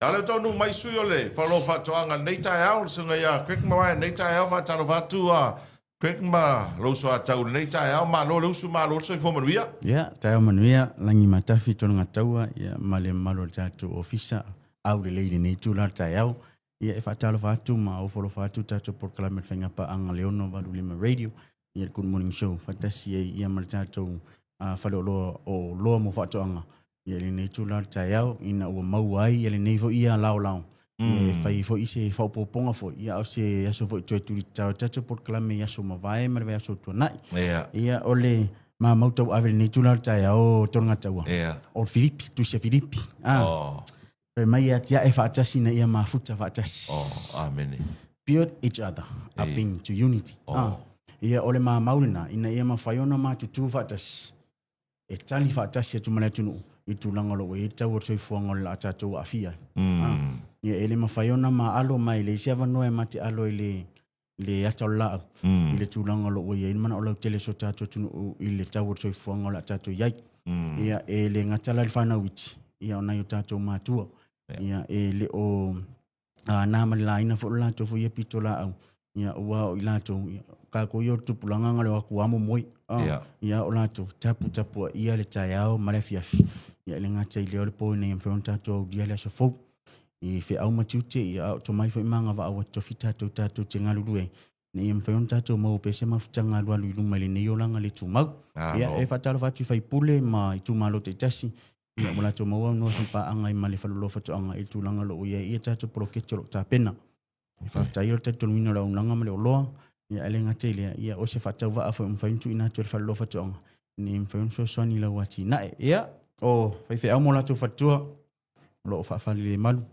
A lea ua taunuu mai sui o le Faleoloa o Faatoaga i lenei taeao, le susuga ia Craig ma Ryan i lenei taeao. Faatalofa atu a Craig ma lou soatau i lenei taeao. Malo le usu, malo le soifua manuia. Ia, taeao manuia, lagi matafi Tologataua ia, ma le mamalu o le tatou ofisa aulelei i lenei itula o le taeao. Ia, e faatalofa atu ma ofo alofa atu le tatou polokalame o le Faigapaaga le 685 Radio, ia le Good Morning Show, faatasi ai ia ma le tatou faleoloa o Oloa mo Faatoaga, ia i lenei itula o le taeao, ina ua maua ai ia lenei foi ia laolao, ia e fai foi se faaopoopoga foi, ia a o se aso foi toe tulitao ai le tatou polokalame i aso mavae ma le vaiaso ua tuanai. Ia, o le mamau tauave i lenei itula o le taeao Tologataua, o le Filipi, Tusi a Filipi. Fai mai e atiae faatasi ina ia mafuta faatasi. Oh, amene. Build each other up e. into unity. Oh. Ah. Ia o le mamau lena ina ia mafai ona matutu faatasi. E tali faatasi atu ma le atunuu i tulaga o lo o i ai le tau o le soifuaga o le a tatou aafia ai. Ah. Ia e le mafai ona maalo ma e leai se avanoa e ma te alo i le le ata o le laau i le tulaga o lo o ua i ai le manao lautele o si o tatou atunuu i le tau o le soifuaga o le a tatou i ai. Ia, e le gata la i le fanau iti, ia o nai o tatou matua. Ia, e le o na ma le laina foi lo latou foi ia pitolaau, ia ua o i latou, ia, kākou ia o le tupulaga na le o atu amo moe. Ia o latou, taputapuaia le taeao ma le afiafi. Ia e le gata i lea o le po ina ia mafai ona tatou aulia le aso fou. I feau ma tiute, ia a o tomai foi ma agavaa ua totofi tatou tatou te galulue ai, ina ia mafai ona tatou maua pea se mafutaga alualu i luma i lenei olaga le tumau. Ia, e faatalofa atu i sui usufono ma itumalo taitasi, ia ua latou maua avanoa e faipaaga ai ma le Faleoloa Faatoaga i le tulaga o lo o ua i ai ia tatou poloketi o lo o tapena. E faafetai o le talitonuina o le auaunaga ma le oloa, ia ae le gata i lea, ia o se faatauvaa foi ua mafai ona tuuina atu e le Faleoloa Faatoaga, ina ia mafai ona fesoasoani i lau atinae. Ia, o faifeau ma o latou faletua, o lo o faafalelemalu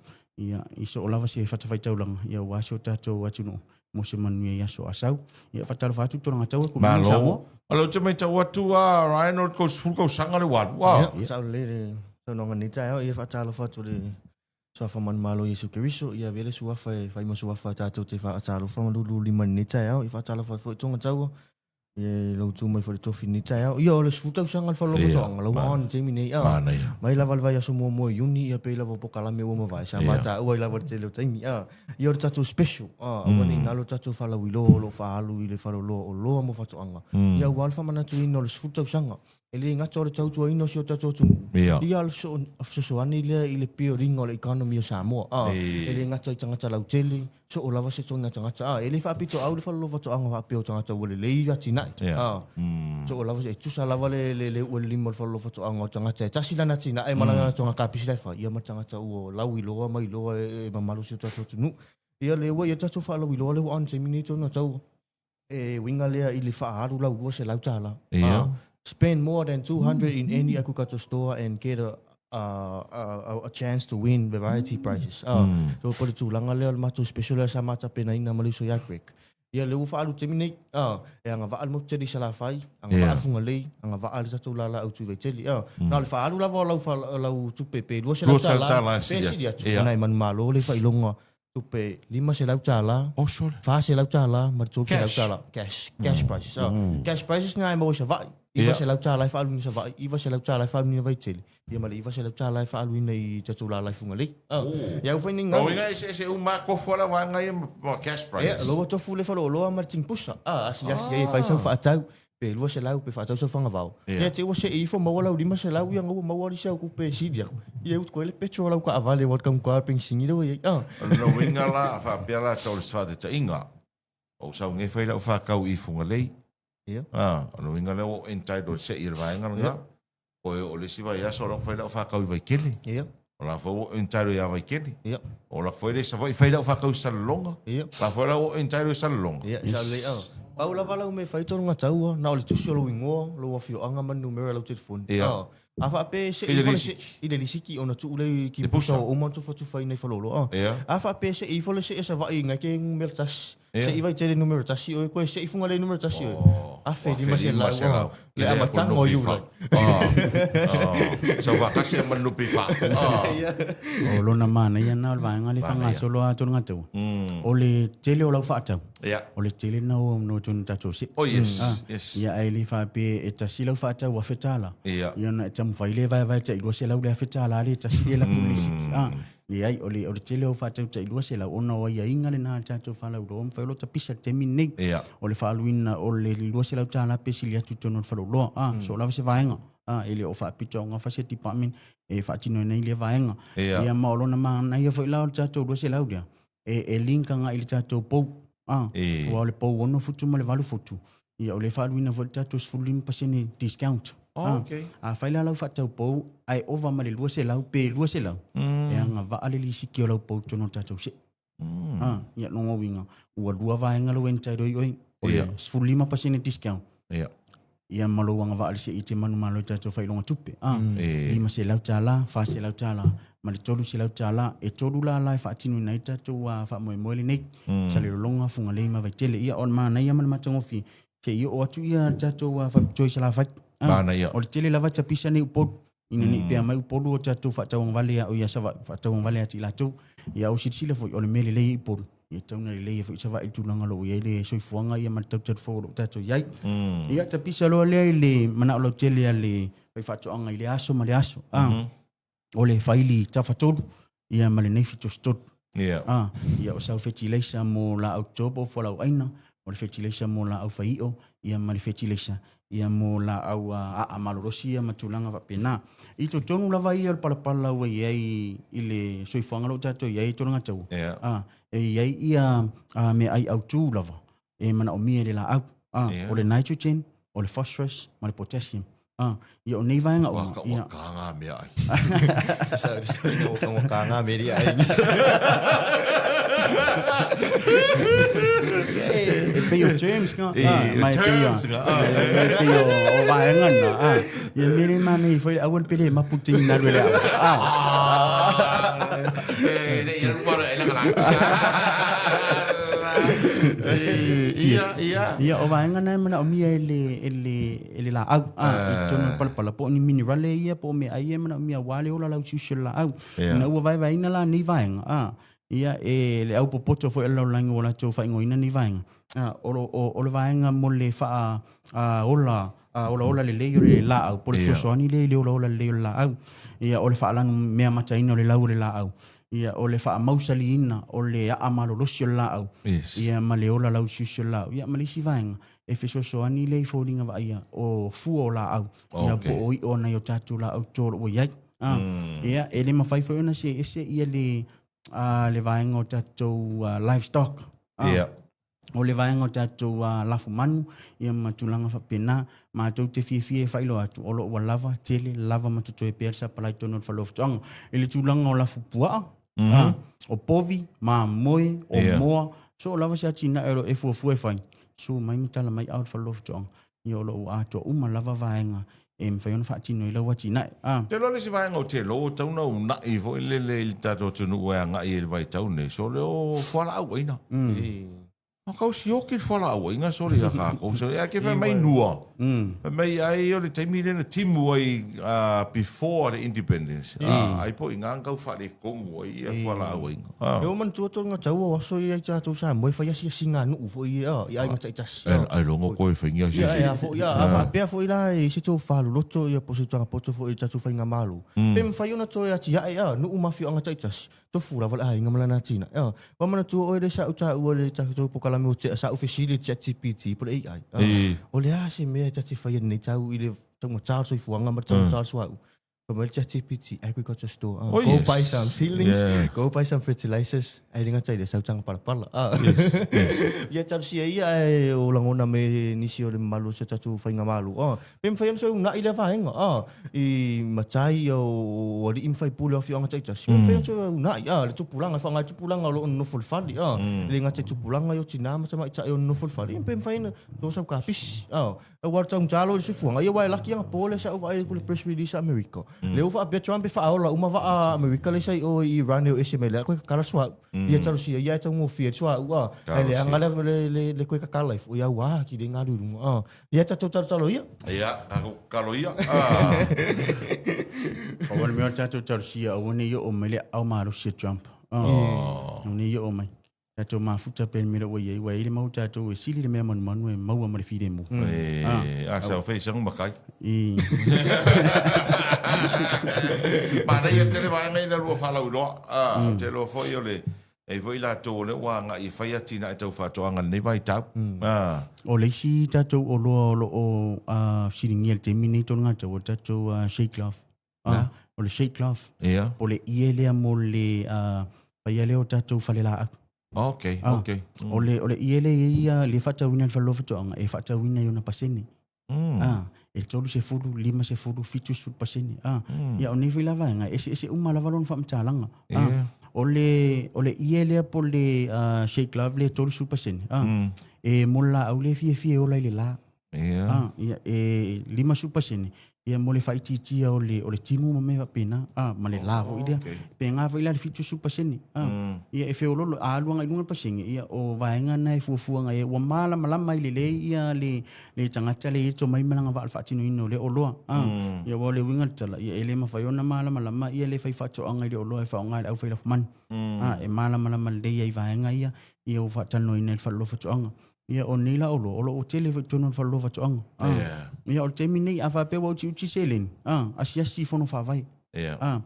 ia, i soo lava se fatafaitaulaga ia aua si o tatou atunuu mo se manuia i aso a sau. Ia, faatalofa atu Tologataua, good morning Malo. Samoa. O lea ou te matau atu a Ryan o le 30 tausaga le ua alu. Ah. Ia, sao lelei le saunoaga nei taeao. Ia faatalofa atu i le Suafa manumalo o Iesu Keriso. Ia avea le suafa e fai ma suafa tatou te faatalofa ma lululima i lenei taeao. Ia faatalofa atu foi i Togataua. Ia lou tu mai foi le tofi nei taeao. Ia o le 10 tausaga le faleoloa faatoaga la ua on i le taimi nei. Ah. Mai lava le vaiaso muamua o Iuni ia pei lava o pokalame ua mavae sa ma taua ai lava le tele o taimi. Ah. Ia o le tatou special. Ah, aua nei galo tatou faalauiloa o lo o faaalu i le faleoloa o oloa mo faatoaga. Ia aua le faamanatuina o le 10 tausaga. E le gata o le tautuaina o si o tatou atunuu, ia o le fesoasoani lea i le building o le economy o Samoa. Ah, e le gata i tagata lautele, soo lava se toga tagata. Ah, e le faapitoau le faleoloa faatoaga faapea o tagata ua lelei atinae. Ah, soo lava se, e tusa lava le le le ua le lima o le faleoloa faatoaga o tagata e tasi lana atinae ma lana toga kapisi la e fai, ia ma tagata ua lauiloa ma iloa e mamalu si o tatou atunuu. Ia lea ua i ai le tatou faalauiloa lea ua on i le taimi nei tonu atau. E uiga lea i le faaalu lau $200. Ia. Spend more than 200 in any agriculture store and get a a, a chance to win variety prizes. So po le tulaga lea o le matou special lea sa ma tapenaina ma le uso ia Greg. Ia lea ua faaalu taimi nei, e agavaa le motu tele i Salafai, agavaa le Fugalei, agavaa le tatou lala autu i Vaitele. Na o le faaalu lava o lau, lau tupe pe $200 pe sili atu. Ona e manumalo le faailoga tupe $500, Oh, sure. $400 ma le $300. Cash. Cash, cash prices. Ah. Cash prices na e maua i Savaii. $900 e faaaluina i Savaii, $900 e faaaluina i Vaitele, ia ma le $900 e faaaluina i tatou lala i Fugalei. Ah. Ia au foi nei O galu. uiga eseese uma lava tofu a la vaega ia ma cash Ia, prices. loa tofu le faleoloa ma le tinipusa. Ah, asiasi ai e fai sau faatau. Pe 200 pe faatau sau fagavao. Ia te ua see ifo maua lau 500 ia ua maua alisi au tupe e sili aku. Ia utu koe le petrol o lau kaavale ua taugata le penisini lea ua i ai. Ah. O lona uiga la, a faapea la tau le faataitaiga, ou sau nei fai lau faatau i Fugalei. Ia. Ah, o lona uiga lea ua ou entitled e see i le vaega lena. Koe o le isi vaiaso o la ua fai lau faatau i Vaitele. Ia. O la foi ua ou entitled ia Vaitele. Ia. O la foi le Savaii fai lau faatau i Salelologa. Ia. La foi la ua ou entitled i Salelologa. Ia, sao lelei. Ah. Pau lava lau mea e fai tonu gataua, na o le tusi o lou igoa, lou afioaga ma le numera o lau telefoni. Ia. Ah. A faapea e see I le ifo le lisiti. see i le lisiti ona tuu lea i Le kipusa pusa. ua uma ona tufatufaina i faleoloa. Ah. Ia. A faapea e see ifo le see a Savaii i ke numera tasi. Ia. Se'i Vaitele numera tasi oe koe se'i Fugalei numera tasi oe. Oh, $1500. Le amataga o Iulai. Sau faatasi ai ma le NPF. O lona manaia lena o le vaega lea e faagasolo atu le gataua. O le tele o lau faatau, o le tele lena o no tonu tatou se'i. Oh yes, yes. Ia ae le faapea e tasi lau faatau $1000. Ia. Ia ona e taumafai lea e vaevae tai $200 le $1000 lea e tasi lea e lapu i le lisiti. Leai, o le, o le tele o faatau tai 200 ona o aiaiga lena a le tatou faalauiloa mafai loa tapisa i le taimi lenei. Ia. O le faaaluina o le $200 pe sili atu i totonu o le faleoloa. Ah, so lava se vaega. Ah, e le o faapito aogafa se department e faatinoina ai lea vaega. Ia. Ia ma o lona manaia foi la o le tatou 200 lea, e, e link agai i le tatou pou. Ah, E. aua o le pou 6 futu ma le 8 futu, ia o lea e faaaluina foi le tatou 15% discount. Oh, Ah, okay. Afai la lau faatau pou ae ova ma le 200 pe 200, e agavaa le lisiti o lau pou i totonu o le tatou see. Ah, ia lona uiga, ua lua vaega lou entitle ai oe, o le Ia. 15% discount, Ia. ia ma lou agavaa le see e te manumalo i tatou faailoga tupe. Ah, E. $500, $400 ma le $300, e tolu lala e faatinoina ai le tatou faamoemoe lenei. Salelologa, Fugalei ma Vaitele. Ia o le manaia ma le matagofie, se i oo atu ia le tatou faapitoa i Salafai. Ah, Manaia. o le tele lava tapisa nei Upolu, ina nei pea mai Upolu o tatou faatauagavale a o ia Savaii, faatauagavale atu i latou. Ia o silasila foi, o le mea lelei i Upolu, ia tatau ona lelei foi Savaii i le tulaga o lo o i ai le soifuaga ia ma le tautau fou o lo o tatou i ai. Ia tapisa loa lea i le manao lautele a le faifaatoaga i le aso ma le aso. Ah, o le faili tafatolu ia ma le naifi tositolu. Ia. Ah, ia o sau fetileisa mo laau toto po o fualaauaina, o le fetileisa mo laau faiio, ia ma le fetileisa ia mo laau aa malolosi ia ma tulaga faapena. I totonu lava ia o le palapala ua i ai i le soifuaga o lo o tatou i ai i tulaga taua, Ia. ah, e i ai ia meaai autu lava e manaomia e le laau. Ah, Ia. o le nitrogen, o le phosphorus ma le potassium. Ah, ia o nei vaega Ua uma, ka ia. ua ka ngā mea ai. Sa ua ka ua ka ngā mea ai. E pei o terms nga. E, Ah, ma e pei o- terms nga, ah. e pei o o vaega na. Ah, ia mea le manaia foi le aua le pele e mapu te ina alu e le awa. Ah. Eh, le ia rua e langa langa. Eh, ia, ia. Ia, o vaega na e manaomia e le, e le, e le laau. Ah, i totonu o le palapala po o ni minerale ia po o meaai ia e manaomia aua le ola lausiusi o le laau. Ia. Ina ua vaevaeina la nei vaega. Ah, ia e le au popoto foi a le lalolagi ua latou faaigoaina nei vaega. Ah, o, lo- o, o le vaega mo le faa ah, ola ah, olaola lelei o le laau, po o le Ia. fesoasoani lea i le olaola lelei o le laau. Ia, o le faalanu meamataina o le lau o le laau. Ia, o le faamausaliina o le aa malolosi o le laau. Yes. Ia, ma le ola lausiusi o le laau. Ia, ma le isi vaega, e fesoasoani lea i foliga vaaia o fua o laau. Ia, Okay. po o i'o nai o tatou laau toto o lo o ua i ai. Ah, Ia, e le mafai foi ona se ese ia le, ah, le vaega o tatou ah, livestock. Ah, Ia. O le vaega o tatou lafumanu ia ma tulaga faapena, matou te fiafia e faailoa atu, o lo o ua lava tele lava ma totoe pea le sapalai totonu o le fale o faatoaga. I le tulaga o lafupuaa, ah, o povi, mamoe, o Ia. moa, so o lava se atinae o lo o e fuafua e fai, su mai ma tala mai ao le fale o faatoaga. Ia o lo o ua atoa uma lava vaega e mafai ona faatino ai lau atinae. Ah. Te iloa le isi vaega o te iloa ua tatau ona uunai foi lele i le tatou atunuu e agai i le vaitau nei, sole o fualaau aina. O kau sioki le fualaau aina sole ia kākou. Sole, ai ke whai mai nua. Whai mai ai o le taimi lena timu ai before the independence. Ai po i ngā kau whare kongu ai ia fualaau aina. E o manatua tolu ngā tau o aso i ai tātou sa moe whai asi asi ngā nuu fo i i ai ngā taitasi. E, ai longo koe whaingia si Ia, ia, fo, ia, a whaapea fo i la i se tō whaloloto, ia po se tuanga poto fo i tātou whai ngā mālo. Pe mwhai ona tō e ati ia, ia, nuu mawhi o ngā taitasi. Tofu lava le aiga ma lana tina. Ia, ua manatua oe le sa'u taua le tatou pokalame o tea sa'u fesili i le ChatGPT po o le AI. E. O le a se mea e ta te faia lenei tau i le taugata o le soifuaga ma le taugata o le suauu? Fai mai le ChatGPT, agriculture store, Oh, go yes. buy some seedlings, Yeah. go buy some fertilizers, ae le gata i lea sautaga palapala. Yes, yes. Ia talosia ia ae o lagona me nisi o le mamalu o si o tatou faigamalo. Pe mafai ona soe uunai lea vaega i matai ia o alii ma faipule o afioaga taitasi. Pe mafai ona soe uunai le tupulaga, le faaaoga tupulaga o lo o nonofo i le fale. E le gata i tupulaga ia o tinā ma tamaitai o nonofo i le fale. Ia pe mafai ona to sau kapisi. Aua le taugata loa i le soifuaga. Ia aua e laki agapo lea sa ou vaai atu i le press release a Amerika. Lea ua faapea Trump e faaola uma vaa a Amerika lea sa i o i Iran e o ese mai lea koe kakala suauu. Ia talosia ia e taugofie le suauu a. Ae leaga le le le le koe kakala ifo ia ua ki le galu i luga a. Ia tatou talotalo ia. Ia, tatou tatalo ia. Ah. Pau o le mea o le tatou talosia aua ne i oo mai le aao malosi a Trump. Aua ne i oo mai. Tatou mafuta pea i le mea lea ua i ai, ua i ai le mau o tatou e sili le mea manumanu e maua ma le filemu. E, a sau fai sangu makai. I. Manaia tele vaega ina lua faalauiloa. Ah, ou te iloa foi o le e i foi latou o lea ua agai e fai atinae tau faatoaga i lenei vaitau. Ah. O le isi tatou oloa o lo o fesiligia i le taimi nei tologataua, o le tatou shade cloth. Ah, o le shade cloth. Ia. O le ie lea mo le faia lea o tatou falelaau. Okay, Ah, okay. O le ie lea e i ai le faatauina e le Faleoloa Faatoaga, e faatauina i ona pasene. Ah, e 30, 50, 70 pasene. Ah, ia o nei foi la vaega, e eseese uma lava lona faamatalaga. Ah, o le ie lea po o le shade cloth lea e 30 pasene. Ah, e mo le laau lea e fiafia e ola i le la. Ia. Ah, ia, e 50%, ia mo le faaitiitia o le, o le timu ma mea faapena, ah, ma le la foi lea. Okay. Pe ngā foi la le 70%, ah, ia e feololo, a alu agai i luga le pasene, ia o vaega na e fuafuaga i ai, ua malamalama ai lelei ia le, le tagata lea e i ai le tomai ma lana vaa i le faatinoina o lea oloa. Ah, ia aua o le uiga o le tala, ia e le mafai ona malamalama ia le faifaatoaga i le oloa e faaaoga e le aufailafumanu. Ah, e malamalama lelei ai i vaega ia, ia ua faatalanoaina e le Faleoloa Faatoaga. Ia, o nei la oloa, o lo o tele foi i totonu o le faleoloa faatoaga. Ah. Ia, o le taimi nei, a faapea ua utiuti seleni, ah, asiasi i fono faavae. Ah,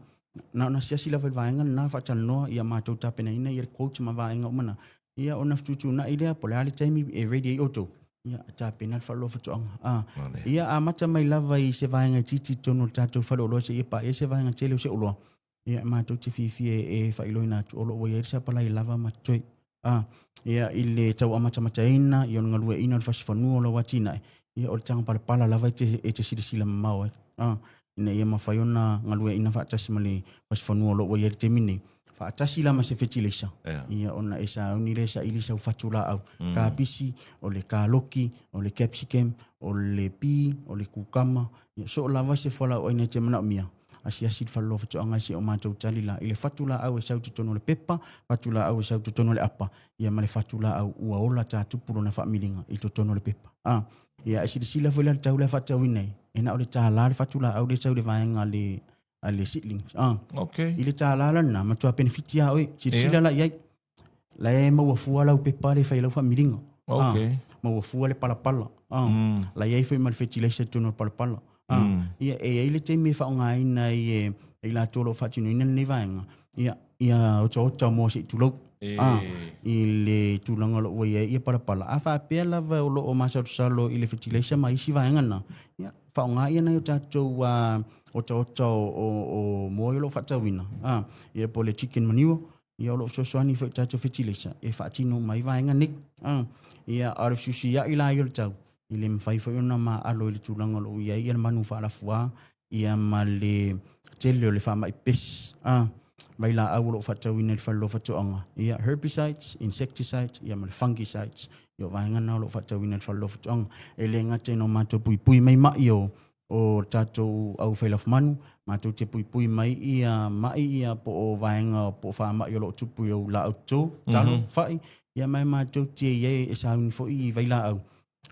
na ona asiasi lava i le vaega lena, faatalanoa, ia matou tapenaina ia le quote ma vaega uma na. Ia, ona fetuutuunai lea, po o le a le taimi e ready ai outou, ia, tapena le faleoloa faatoaga. Ah, ia, amata mai lava i se vaega itiiti i totonu o le tatou faleoloa seia paia se vaega tele o se oloa. Ia, matou te fiafia e faailoaina atu o lo o ua i ai le sapalai lava ma totoe. A, ia, i le tau amatamataina, ia o le galueaiina o le fasifanua o lau atinae, ia, o le taga palapala lava e te, e te silasila mamao ai. A, ina ia mafai ona galueaiina faatasi ma le fasifanua o lo o ua i ai i le taimi nei. Faatasi la ma se fetileisa, ia, ona e sauni lea e saili sau fatu laau. Kapisi, o le kaloki, o le capsicum, o le pi, o le kukama, ia, so o lava se fualaauaina e te manaomia, asiasi le faleoloa faatoaga i si o matou tali la i le fatu laau e sau i totonu o le pepa, fatu laau e sau i totonu o le apa, ia ma le fatu laau ua ola tatupu lona faamiliga i totonu o le pepa. A, ia e silasila foi la le tau lea faatauina ai, e na o le $1 le fatu laau lea e sau i le vaega a le, a le seedlings. A, Okay. i le $1 la lena, matua penefiti lava oe. Silasila la i ai, la e maua fua lau pepa lea e fai ai lau faamiliga. Okay. Ah, maua fua le palapala. Ah, La i ai foi ma le fertilizer i totonu o le palapala. Ah, Ia, e i ai le taimi e faaaogaina ai e, e i latou o lo o faatinoina lenei vaega, ia, ia otaota moa se i tulou. E. Ah, i le tulaga o lo o ua i ai ia palapala. A faapea lava o lo o masalosalo i le fertilizer ma isi vaega na, ia, faaaoga ia nai o tatou uh, otaota o, o, o moa o lo o faatauina. Ah, ia po o le chicken manure, Ia o lo o fesoasoani foi i tatou fetileisa e faatino uma ai vaega nei. Ah, ia a o le fesuisuiai la ia o le tau, e le mafai foi ona maalo i le tulaga o lo o i ai ia le manu faalafua ia ma le tele o le faamai pepesi. Ah, vailaau o lo o faatauina i le faleoloa faatoaga, ia herbicides, insecticides, ia ma le fungicides. Ia o vaega na o lo o faatauina i le faleoloa faatoaga. E le gata ina o matou puipui mai mai o o tatou au failafumanu, matou te puipui mai ia mai ia po o vaega po o faamai o lo o tupu i ou laau toto, talo, fai, ia ma e matou te i ai e sauni foi i vailaau,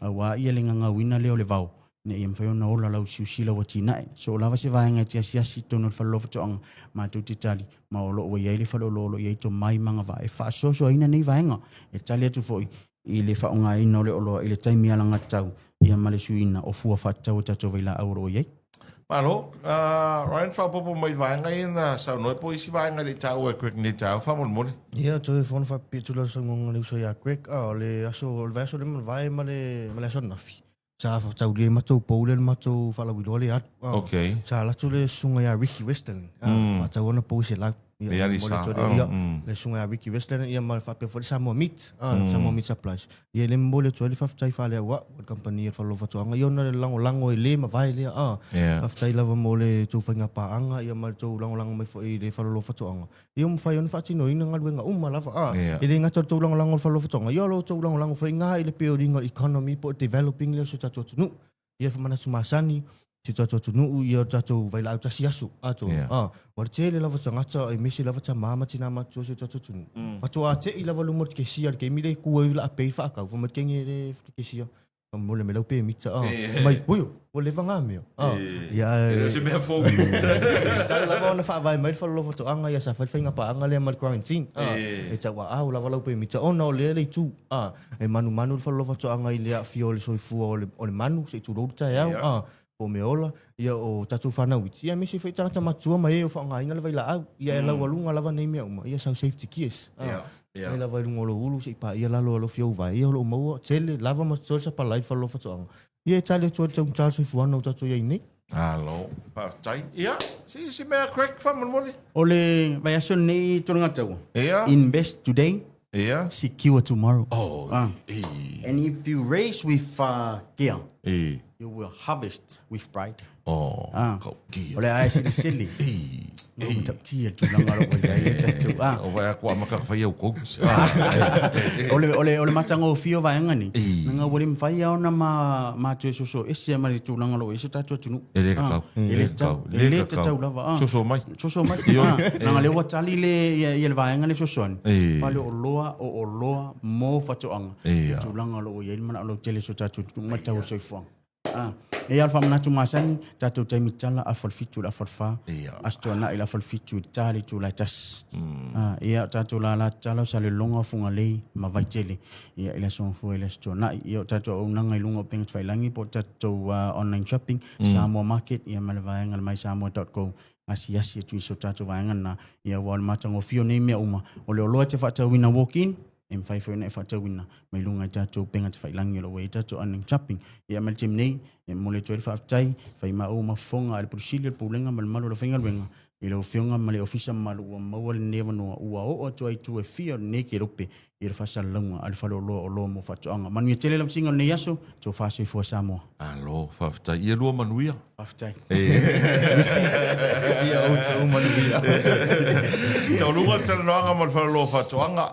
aua ia le gagauina lea o le vao, ina ia mafai ona ola lau siusi lau atinae. So o lava se vaega e te asiasi i totonu o le faleoloa faatoaga, matou te tali, ma o lo o ua i ai le faleoloa o lo o i ai tomai ma agavaa e faasoasoaina nei vaega, e tali atu foi i le faaaogaina o le oloa i le taimi alagatatau ia ma le suiina o fua faatatau o tatou vailaau o lo o i ai. Malo. Ryan, faaopoopo mai i vaega ia na saunoa ai po o isi vaega e le i taua e Greg nei taeao, faamolemole. Ia, toe fono faapipii atu lau saunoaga i le uso ia Greg. Ah, o le aso, o le vaiaso lea ma le vae ma le, ma le aso ananafi. Sa taulia ai matou pou lea le matou faalauiloa lea alu. Ah, Okay. Sa alu atu le susuga ia Ricky Western. Ah, Faatau ana pou i selau. Ia, Ia, momoli Lisa. atu ai le- Oh, ia, le susuga ia Ricky Western, ia ma faapea foi le Samoa Meat. Ah, Samoa Meat Supplies. Ia, le momoli atu ai le faafetai faaleauau a le kamupani a le Faleoloa Faatoaga. Ia ona le lagolago e le mavae lea. Ah, Faafetai lava mo le tou faiga paaga ia ma le tou lagolago mai foi i le Faleoloa Faatoaga. Ia ua mafai ona faatinoina galuega uma lava. A, e le gata o le tou lagolago i le Faleoloa Faatoaga, ia o lo outou lagolago foi gā i le building o le economy po o le developing lea o si o tatou atunuu. Ia e manatu masani, si o tatou atunuu, ia o tatou vailaau tasi aso, atoa. A, ua le tele lava tagata aemaise lava tamā ma tinā matutua o si o tatou atunuu. Faatoa te'i lava luma o le kesia i le taimi lea e tu ai o le a pay faatau, fai mai le teine le kesia. Faamolemole mai lau pemita a. Mai, oi, ua leva ngā mea. A, ia, E le o se mea fou. Talu lava ona faavae mai le fale o faatoaga ia sa fai le faiga paaga lea ma le quarantine. A, e tauaau lava lau pemita ona o lea le itu. A, e manumanu le fale o faatoaga i le aafia o le soifua o le, o le manu se i tulou le taeao. A, po o meaola, ia o tatou fanau iti, ia aemaise foi tagata matutua ma e o faaaogaina le vailaau. Ia e laualuga lava nei mea uma, ia sau safety gears. A, Mai lava i luga o lou ulu se i paia lalo o alofi ou vae, ia o lo o maua tele lava ma totoe le sapalai i le fale o faatoaga. Ia e tali atu ai le taugata o le soifuaga ua tatou i ai nei. Malo, faafetai. Ia, si si mea Craig faamolemole. O le vaiaso lenei Tologataua. Ia. Invest today. Ia. Secure tomorrow. Oh, Ah. e. And if you raise with care, E. you will harvest with pride. Oh, Ah. kau kia. O le ae silisili. No matautia le tulaga o lo o i ai le tatou. Ah. O vai aku amaka ka whai au coach. O le, o le, o le matagofie o vaega nei, E. na ua le mafai lava ona ma, ma toe soso ese ma le tulaga o lo o i ai so tatou atunuu. E le kakau. Ah, e le tatau. E le tatau lava. Ah. Soso mai. Soso mai. Ah, leaga lea ua tali le, ia, ia le vaega lea fesoasoani. E. Fale o oloa, o oloa mo faatoaga. E. I tulaga o lo o i ai le manao lautele o so tatou atunuu ma le tau o le soifuaga. Ah, e ia le faamanatu masani, tatou taimi tala afa le 7 i le afa le 4. Ia. Aso Tuanai i le afa le 7 i le ta le itula e tasi. Ah, ia o tatou lala tatala o Salelologa, o Fugalei ma Vaitele. Ia i le aso Gafua i le aso Tuanai. Ia o tatou auaunaga i luga o upega tafailagi po o tatou online shopping, Samoa Market ia ma le vaega le mysamoa.co asiasi atu i so tatou vaega lena. Ia aua o le matagofie o nei mea uma, o le oloa e te faatauina walk in, e mafai foi ona e faatauina mai luga i tatou upega tafailagi o lo o ua i ai tatou online shopping. Ia ma le taimi nei, e momoli atu ai le faafetai, fai ma ou mafofoga a le Pule Sili o le Pulega ma le mamalu o le aufaigaluega i lau Afioga ma le Ofisa mamalu ua maua lenei avanoa ua oo atu ai i tua e fia o lenei kelope i le faasalalauga a le Faleoloa o Oloa mo Faatoaga. Manuia tele lau tiga o lenei aso, tofa soifua Samoa. Malo, faafetai. Ia lua manuia. Faafetai. Ia outou manuia. Taualuga le talanoaga ma le Faleoloa o Faatoaga.